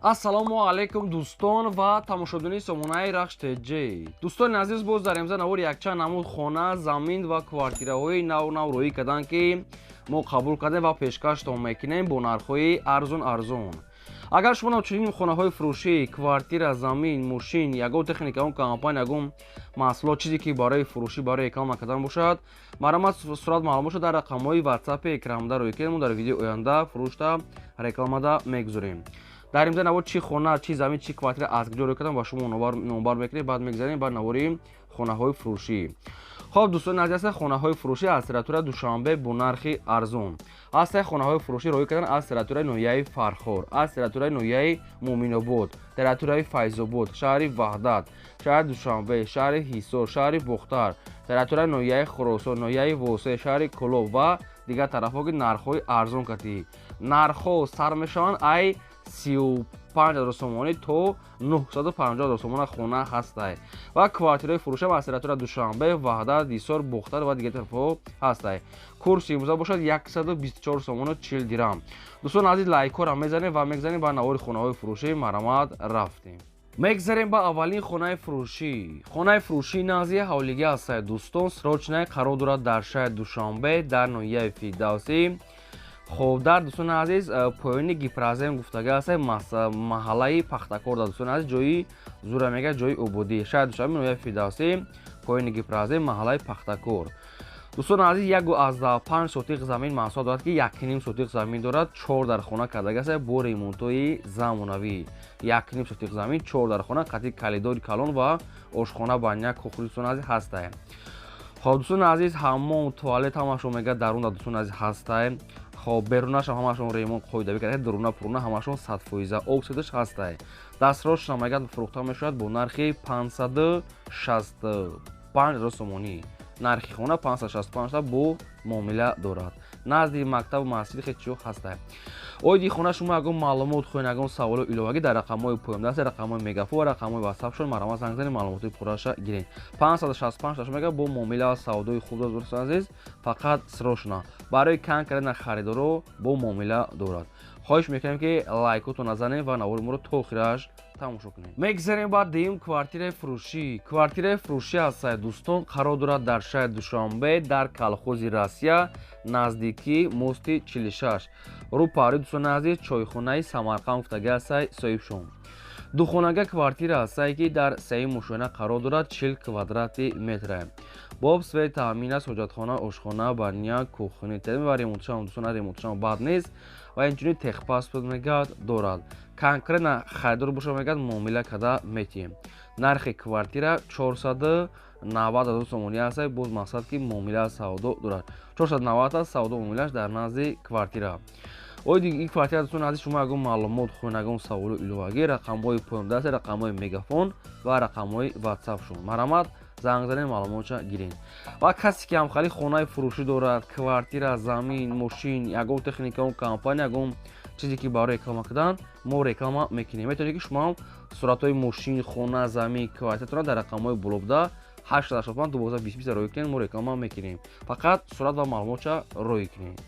Ассалому алайкум, дӯстон ва тамошобинони сомонаи Рахш ТЖ. Дӯстони азиз, боз дар имза навори якчанд намуд хона, замин ва квартираҳои нав нав рӯӣ карданд, ки мо қабул кардем ва пешкаштон мекунем бо нархҳои арзон арзон. Агар шумо чунин хонаҳои фурӯшӣ, квартира, замин, мошин, ягон техника, ягон компания, ягон маҳсулот, чизе ки барои фурӯшӣ, барои реклама кардан бошад, марҳамат, сурат маълумот дар рақамҳои ватсапи экранда рӯй кунед. Мо дар видеои оянда фурӯшта, рекламада мегузорем. Дар имза навор чӣ хона, чӣ замин, чӣ квартира аз куҷо рӯй кардам, ба шумо номбар мекунем. Баъд мегзарем ба навори хонаҳои фурӯшӣ. Хоб, дӯстони азиз, ҳаста хонаҳои фурӯшӣ аз территорияи Душанбе бо нархи арзон. Ҳаста хонаҳои фурӯшӣ рӯй кардан аз территорияи ноҳияи Фархор, аз территорияи ноҳияи Муъминобод, территорияи Файзобод, шаҳри Ваҳдат, шаҳри Душанбе, шаҳри Ҳисор, шаҳри Бохтар, территорияи ноҳияи Хуросон, ноҳияи Восе, шаҳри Кӯлоб ва дигар тарафҳо, ки нархҳои арзон катӣ. Нархҳо сар мешаванд ай 35 000 сомонӣ то 950 000 сомона хона ҳастай ва квартираҳои фурӯшам аз территорияи Душанбе, Ваҳдат, Ҳисор, Бохтар ва дигар тарафҳо ҳастай. Курси имрӯза бошад 124 сомону 40 дирам. Дӯстони азиз, лайкҳоро мезанем ва мегзанем ба навори хонаҳои фурӯшӣ. Марҳамат, рафтем. Мегзарем ба аввалин хонаи фурӯшӣ. Хонаи фурӯшӣ назди ҳавлигӣ ҳастай, дӯстон, срочно қарор дорад дар шаҳри Душанбе, дар ноҳияи Фирдавсӣ. Хоб, дар, дӯстони азиз, поёни Гипрозем гуфтага аст, маҳаллаи Пахтакор. Дар, дӯстони азиз, ҷои зура мега, ҷои ободӣ, шаҳри Душанбе, ноҳияи Фирдавсӣ, поёни Гипрозем, маҳаллаи Пахтакор. Дӯстони азиз, 1,5 сотиқ замин масоҳат дорад, ки 1,5 сотиқ замин дорад, чор дар хона кардаги аст бо ремонтҳои замонавӣ. 1,5 сотиқ замин, чор дар хона, қати калидори калон ва ошхона, баня, кухня, дӯстони азиз, ҳастай. Хоб, дӯстони азиз, ҳаммом, туалет ҳамашон мега дарунда, дӯстони азиз, ҳастай. Хоб, берунашам ҳамашон ремонт қоидавӣ карда, дуруна пуруна ҳамашон 100%, оксидаш ҳастай. Дастрошна мега фурӯхта мешавад бо нархи 565 000 сомонӣ. Нархи хона 565 бо муомила дорад. Назди мактабу масҷид хеле чизо ҳастай. Оиди хона шумо ягон маълумот хоҳед, ягон саволу иловагӣ, дар рақамҳои поёндаст, рақамҳои Мегафон ва рақамҳои ватсапшон марҳамат, занг занед, маълумоти пурраша гиред. 565 мега бо муомила ва савдои хуб дорад. Дӯстони азиз, фақат срочно барои конкретно харидоро бо муомила дорад. Хоҳиш мекунем, ки лайкотон назанед ва навори моро то охираш тамошо кунед. Мегзарем ба дуюм квартираи фурӯшӣ. Квартираи фурӯшӣ ҳастай, дӯстон, қарор дорад дар шаҳри Душанбе, дар колхози Россия, наздикии мости 46, рӯпаҳрӯи, дӯстони азиз, чойхонаи Самарқанд гуфтагӣ ҳастай соҳибшон. Духонага квартира ҳастай, ки дар сеюм ошёна қарор дорад, 40 квадрати метра. Бо об, свет таъмин аст, ҳоҷатхона, ошхона, баня, кухня ва ремонтшам, дӯстона, ремонтшам бад нест ва инчунин техпаспорт мегӯяд дорад. Конкретно харидор боша, мегӯяд, муомила карда метиҳем. Нархи квартира 490 000 сомонӣ ҳаст. Боз мақсад, ки муомила, савдо дорад. 490 аст савдо, муомилаш дар назди квартира. Оиди ин квартира, дӯстони азиз, шумо ягон маълумот хоҳед, ягон саволу иловагӣ, рақамҳои поёндаст, рақамҳои Мегафон ва рақамҳои ватсапшон, марҳамат, занг занед, маълумотша гиред. Ва касе ки ҳамхали хонаи фурӯшӣ дорад, квартира, замин, мошин, ягон техника, компания, ягон чизе ки барои реклама кардан, мо реклама мекунем. Метавонед, ки шумоам суратҳои мошин, хона, замин, квартиратонро дар рақамҳои болобуда 885 12 20 рӯй кунед, мо реклама мекунем. Фақат сурат ва маълумотша рӯй кунед.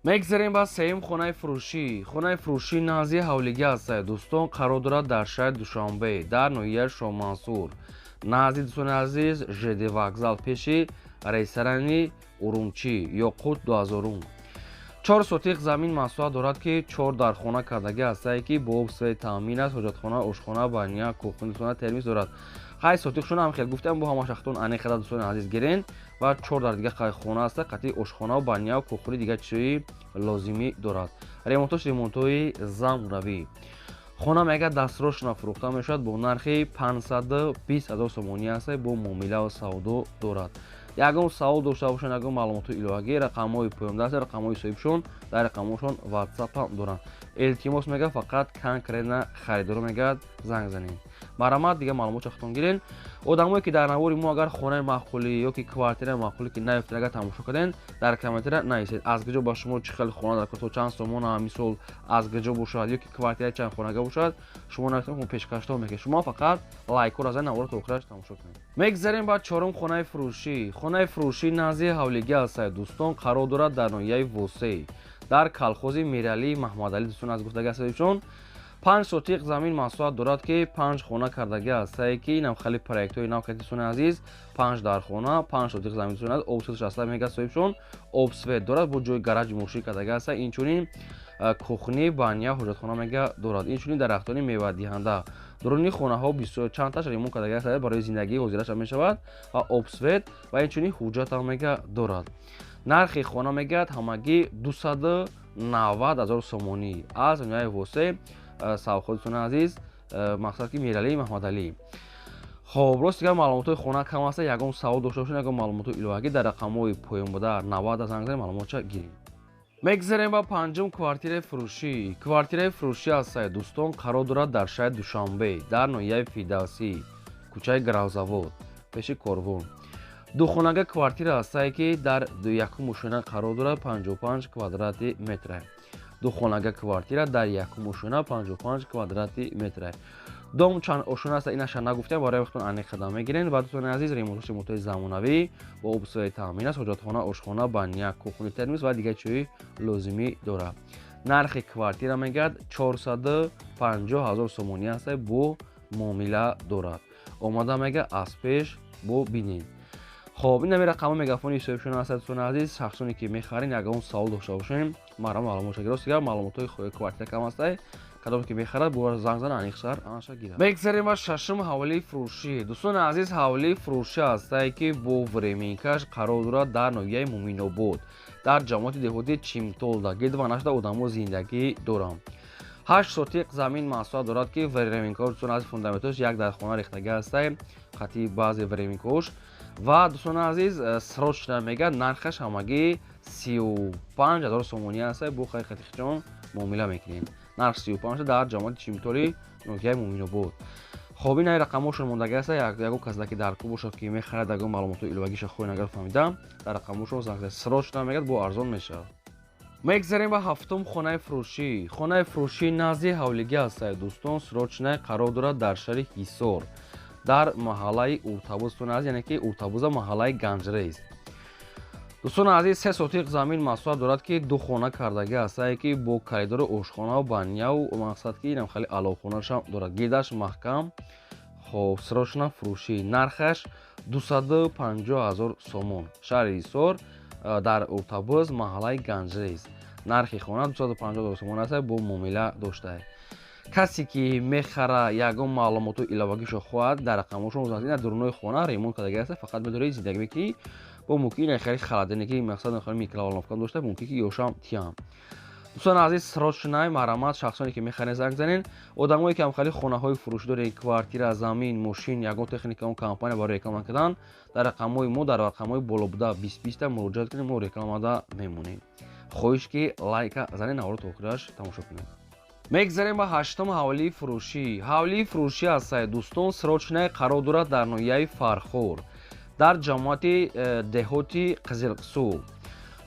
Мегзарем ба сеюм хонаи фурӯшӣ. Хонаи фурӯшӣ назди ҳавлигӣ ҳастай, дӯстон, қарор дорад дар шаҳри Душанбе, дар ноҳияи Шоҳмансур, назди, дӯстони азиз, ЖД вокзал, пеши ресторани Урумчӣ Ёқут 2000. 4 сотиқ замин масоҳат дорад, ки чор дар хона кардагӣ ҳастае, ки бо об, свет таъмин аст, ҳоҷатхона, ошхона, баня, кухня, дӯстона, термис дорад. Ҳай сотиқшона ҳам хел гуфтам, бо ҳама шахтон ане хада, дӯстони азиз, гирен. Ва чор дар дига хона аста, қатъи ошхонаву баняву кухни, дигар чизҳои лозимӣ дорад. Ремонтош ремонтҳои замонавӣ. Хона мега дастрошна фурӯхта мешавад бо нархи 520 000 сомонӣ аст, бо муомилаву савдо дорад. Ягон савол дошта бошанд, ягон маълумоти иловагӣ, рақамҳои поёндаст, рақамҳои соҳибшон, дар рақамҳошон ватсап ҳам доранд. Илтимос, мега, фақат конкретно харидоро, мегӯяд, занг занед. Марҳамат, дигар маълумотро худтон гирен. Одамое ки дар навори мо агар хонаи маъқулӣ ё ки квартираи маъқулӣ ки наёфтед, агар тамошо карден, дар комментария нависед, аз куҷо ба шумо чӣ хел хона дар то чанд сомона, мисол, аз куҷо бошад ё ки квартираи чанд хонага бошад, шумо нависед, мо пешкаштон мекунем. Шумо фақат лайкҳоро занед, наворро то охираш тамошо кунед. Мегзарем ба чорум хонаи фурӯшӣ. Хонаи фурӯшӣ назди ҳавлигӣ ҳастад, дӯстон, қарор дорад дар ноҳияи Восеъ, дар колхози Миралии Маҳмадалӣ, дӯстон, аз гуфтаги ҳастед. 5 сотиқ замин масоҳат дорад, ки панҷ хона кардагӣ ҳастае, ки инам хеле проектҳои нав кардисони азиз. Панҷ дар хона, 5 сотиқ замин дорад, об шаста мега соҳибшон, об, свет дорад, бо ҷои гараҷи мошин кардагӣ ҳаста. Инчунин кухня, баня, ҳоҷатхона мега дорад. Инчунин дарахтони мевадиҳанда. Дуруни хонаҳо чандташ ремонт кардагӣ ҳаста, барои зиндагӣ ҳозираша мешавад ва об, свет ва инчунин ҳуҷҷатам мега дорад. Нархи хона мегӯяд ҳамагӣ 290 000 сомонӣ аз ноҳияи Восе, савходитони азиз, мақсад ки Миралӣ Маҳмадалӣ. Хоб, рост дигар маълумотҳои хона кам аста. Ягон савол дошта бошед, ягон маълумотҳои иловагӣ, дар рақамҳои поён буда 90 занг занед, маълумотша гирем. Мегзарем ба панҷум квартираи фурӯшӣ. Квартираи фурӯшӣ ҳастае, дӯстон, қарор дорад дар шаҳри Душанбе, дар ноҳияи Фирдавсӣ, кӯчаи Гравзавод, пеши Корвон. Духонага квартира ҳастае, ки дар якум ошёна қарор дорад, 55 квадрати метра. Духонага квартира дар якум ошёна, 55 квадрати метра. Дом чанд ошёна аст, инаша нагуфтем, барои вақтон аниқ қадам мегирем. Ва дӯстони азиз, ремонтош ремонтҳои замонавӣ бо обсои таъмин аст. Ҳоҷатхона, ошхона, баня, кухня, термос ва дигар чиҳои лозимӣ дорад. Нархи квартира мегӯяд 450 ҳазор сомонӣ аст, бо муомила дорад. Омада мега аз пеш бо бинед. Хоб, ин ҳами рақами мегафони ҳисобшон аст. Дӯстони азиз, шахсоне ки мехарин, ягон савол дошта бошем, марҳамат, маълумотша гиред. Дигар маълумотҳои квартира кам астае. Кадоме ки мехарад, бо занг зана, аниқсар анаша гирад. Мегзарем ба шашум ҳавлии фурӯшӣ. Дӯстони азиз, ҳавлии фурӯшӣ ҳастае, ки бо временка ш қарор дорад дар ноҳияи Муминобод, дар ҷамоати деҳоти Чимтолда, гирдва нашуда одамо зиндагӣ доранд. 8 сотиқ замин масоҳат дорад, ки временка ҳо, дӯстони азиз, фундаментош як дар хона рехтагӣ ҳастае, хати баъзе временка ҳош. Ва дӯстони азиз, срочно мегӯяд, нархаш ҳамагӣ 35 000 сомонӣ ҳастае, бо хайр хатихҷон муомила мекунем. Нарх 35, дар ҷамоати Чимтори ноҳияи Муминобод. Хоб, ин ай рақамҳошон мондагӣ аста. Ягон касе ки дар кӯ бошад, ки мехарад, ягон маълумотҳои иловагиша хоҳед агар фаҳмидам, дар рақамҳошон занг занед. Срочно мегӯяд, бо арзон мешавад. Мегзарем ба ҳафтум хонаи фурӯшӣ. Хонаи фурӯшӣ назди ҳавлигӣ ҳастае, дӯстон, срочно қарор дорад дар шаҳри Ҳисор, дар маҳаллаи Уртабуз, дӯстони азиз, яъне ки Уртабуза, маҳаллаи Ганҷрез. Дӯстони азиз, 3 сотиқ замин масоҳат дорад, ки ду хона кардагӣ ҳастае, ки бо коридору ошхонаву баняву мақсад ки инам хеле аловхонашам дорад, гирдаш маҳкам. Хоб, срочно фурӯшӣ, нархаш 250 000 сомон. Шаҳри Ҳисор, дар Уртабуз, маҳаллаи Ганҷрез. Нархи хона 250 000 сомон аст, бо муомила доштае. Касе ки мехара, ягон маълумоту иловагишо хоҳад, дар рақамҳошон занг. Ина дурунои хона ремонт кардагӣ аст, фақат медоред зиндагӣ мекунӣ. Бо мумкин ина хеле холодильник и мақсад хеле микроволновка дошта, мумкин ки ёшам тиям. Дӯстони азиз, срочно марҳамат, шахсоне ки мехарен, занг занен. Одамое ки ҳам хеле хонаҳои фурӯшӣ доред, квартира, замин, мошин, ягон техника, он компания барои реклама кардан, дар рақамҳои мо, дар рақамҳои боло буда 20 20 муроҷиат кунед, мо рекламада мемонем. Хоҳиш ки лайка занед, наворо то охираш тамошо кунед. Мегзарем ба ҳаштум ҳавлии фурӯшӣ. Ҳавлии фурӯшӣ ҳастае, дӯстон, срочно қарор дорад дар ноҳияи Фархор, дар ҷамоати деҳоти Қизилсу.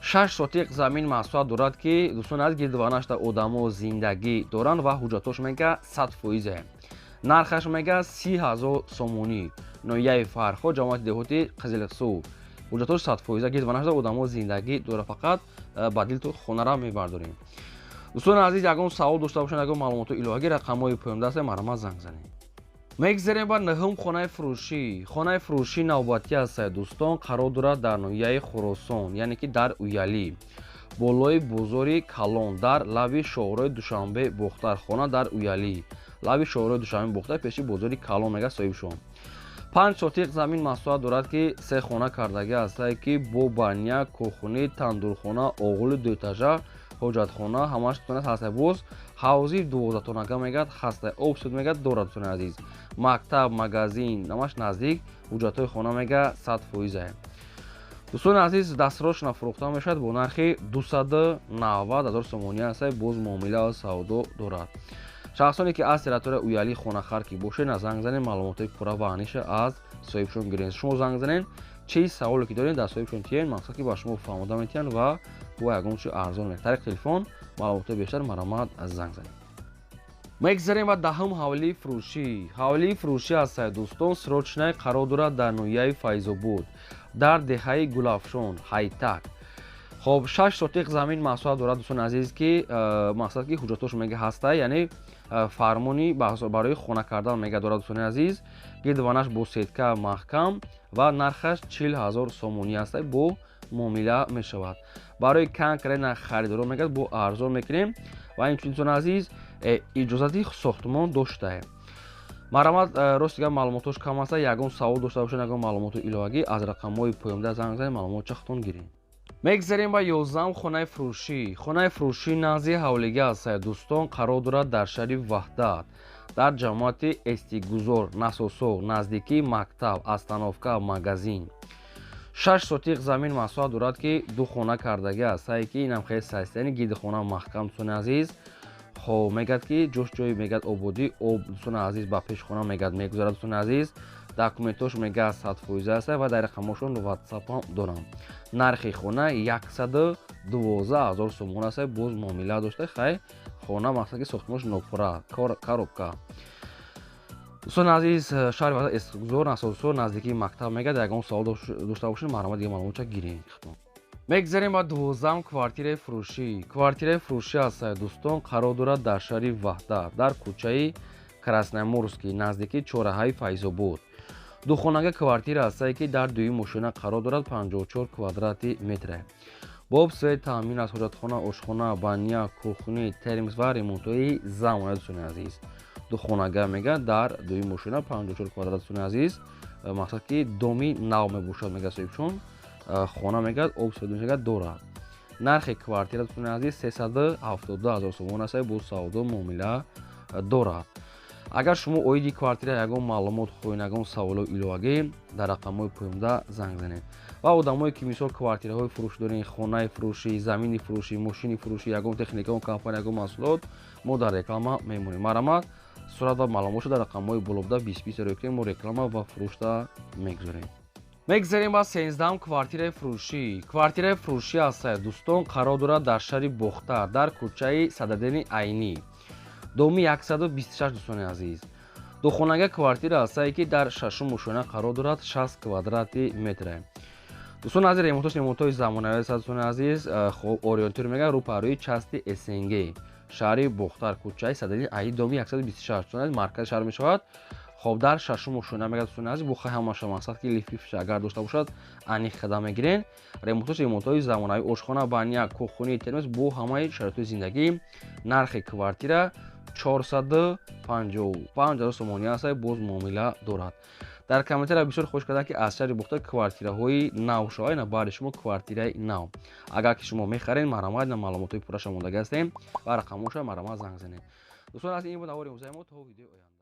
6 сотиқ замин масоҳат дорад, ки дӯстони аз гирдванашда одамо зиндагӣ доранд ва ҳуҷҷатҳош мега 100%. Нархаш мега 30 000 сомонӣ. Ноҳияи Фархор, ҷамоати деҳоти Қизилсу, ҳуҷҷатҳош 100%, гирдванашда одамо зиндагӣ дорад, фақат ба дилту хонара мебардорем. Дӯстони азиз, ягон савол дошта бошанд, ягон маълумоти иловагӣ, рақамҳои поёндаст, марҳамат, занг занед. Мегзарем ба нӯҳум хонаи фурӯшӣ. Хонаи фурӯшӣ навбатӣ ҳастае, дӯстон, қарор дорад дар ноҳияи Хуросон, яъне ки дар Уялӣ, болои бозори калон, дар лаби шоҳрои Душанбе Бохтар. Хона дар Уялӣ, лаби шоҳрои Душанбе Бохтар, пеши бозори калон мега соҳибшон. 5 сотиқ замин масоҳат дорад, ки се хона кардагӣ ҳастае, ки бо баня, кухня, тандурхона, оғули дуэтажа, ҳоҷатхона ҳамаш дӯстони ҳаста. Боз ҳавзи 12-тонага мегӯяд ҳаста, об, свет мегӯяд дорад. Дӯстони азиз, мактаб, магазин ҳамаш наздик. Ҳуҷҷатҳои хона мега 100%. Дӯстони азиз, дастсрочно фурӯхта мешавад бо нархи 290 000 сомонӣ ҳаста, боз муомила ва савдо дорад. Шахсоне ки аз территорияи Уялӣ хонахар ки бошед, на занг занед, маълумотҳои пурра ва аниша аз соҳибшон гиред. Шумо занг занед, чӣ саволе ки доред, дар соҳибшон тиен, мақсад ки ба шумо фаҳмода метиҳанд ва бо ягон чи арзон. Тариқи телефон маълумотҳои бештар, марҳамат, занг занед. Мегзарем ба даҳум ҳавлии фурӯшӣ. Ҳавлии фурӯшӣ ҳастае, дӯстон, срочно қарор дорад дар ноҳияи Файзобод, дар деҳаи Гулафшон, Ҳайтак. Хоб, 6 сотиқ замин масоҳат дорад, дӯстони азиз, ки мақсад ки ҳуҷҷатҳош мега ҳаста, яъне Фармони барои хона кардан мега дорад, дӯстони азиз. Гирдванаш бо сетка маҳкам ва нархаш 40 000 сомонӣ аст, бо муомила мешавад. Барои конкретно харидоро мегӯяд, бо арзон мекунем. Ва инчунин, дӯстони азиз, иҷозати сохтмон доштаем. Марҳамат, рост дигар маълумотош кам аст. Ягон савол дошта бошед, ягон маълумоти иловагӣ, аз рақамҳои поёнда занг занед, маълумотча худтон гиред. Мегзарем ба 11-ум хонаи фурӯшӣ. Хонаи фурӯшӣ назди ҳавлига аст, дӯстон, қарор дорад дар шаҳри Ваҳдат, дар ҷамоати Эстигузор, насосо, наздикии мактаб, остановка, магазин. 6 сотиқ замин масоҳат дорад, ки ду хона кардагӣ аст, ки инам хеле состояние гирди хона маҳкам, дӯстони азиз. Хоб, мегӯяд, ки ҷош ҷои, мегӯяд, ободӣ, об, дӯстони азиз, ба пеши хона, мегӯяд, мегузарад, дӯстони азиз. Документош, мегӯяд, 100% аст ва дар рақамҳошон ватсапам дорам. Нархи хона 112 000 сомон аст, боз муомила дошта. Хай, хона, мақсад ки сохтмонаш нопура, коробка. Дӯстони азиз, шаҳри Ваҳдат, Эстигузор, насосо, наздикии мактаб. Мегӯяд, ягон савол дошта бошед, марҳамат, дига маълумотча гиред. Мегзарем ба 12-ум квартираи фурӯшӣ. Квартираи фурӯшӣ аст, дӯстон, қарор дорад дар шаҳри Ваҳдат, дар кӯчаи Красноморский, наздикии чорраҳаи Файзобод. Духонага квартира ҳастае, ки дар дуюм ошёна қарор дорад, 54 квадрати метре. Бо об, свет таъмин аст, ҳоҷатхона, ошхона, баня, кухни, термос ва ремонтҳои замона, дӯстони азиз. Духонага, мегӯяд, дар дуюм ошёна, 54 квадрат, дӯстони азиз. Мақсад ки доми нав мебошад, мегӯяд соҳибчун. Хона, мегӯяд, об, свет, мегӯяд, дорад. Нархи квартира, дӯстони азиз, 372 000 сомон аст, бо савдо муомила дорад. Агар шумо оиди квартира ягон маълумот хоҳед, ягон саволо иловагӣ, дар рақамҳои поёнда занг занед. Ва одамое ки, мисол, квартираҳои фурӯшӣ дорем, хонаи фурӯшӣ, замини фурӯшӣ, мошини фурӯшӣ, ягон техника, ягон компания, ягон маҳсулот, мо дар реклама мемонем. Марҳамат, сурат ва маълумотшо дар рақамҳои болобуда 20 20 ро кунем, мо реклама ва фурӯшта мегузорем. Мегзарем ба 13-ум квартираи фурӯшӣ. Квартираи фурӯшӣ аст, дӯстон, қарор дорад дар шаҳри Бохтар, дар кӯчаи Сададдини Айнӣ, доми 126, дӯстони азиз. Духонага квартира ҳастае, ки дар шашум ошёна қарор дорад, 60 квадрати метре. Дӯстони азиз, ремонтош ремонтҳои замонавӣ аст, дӯстони азиз. Хоб, ориентир, мегӯяд, рӯпарӯи части СНГ, шаҳри Бохтар, кӯчаи Сададдини Айнӣ, доми 126, дӯстони азиз, маркази шаҳр мешавад. Хоб, дар шашум ошёна, мегӯяд, дӯстони азиз. Бухай ҳамаша, мақсад ки лифт агар дошта бошад, аниқ хада мегирен. Ремонтош ремонтҳои замонавӣ, ошхона, баня, кухни, термос, бо ҳамаи шароитҳои зиндагӣ. Нархи квартира 455 000 сомонӣ аст, боз муомила дорад. Дар комментария бисёр хоҳиш кардам, ки аз шаҳри Бохтар квартираҳои нав шавад. Ина баъди шумо квартираи нав. Агар ки шумо мехаред, марҳамат, ина маълумотҳои пурраша мондагӣ ҳастем ва рақамҳоша, марҳамат, занг занед. Дӯстон, аз ин буд навори имрӯзаи мо. То видеои оянда.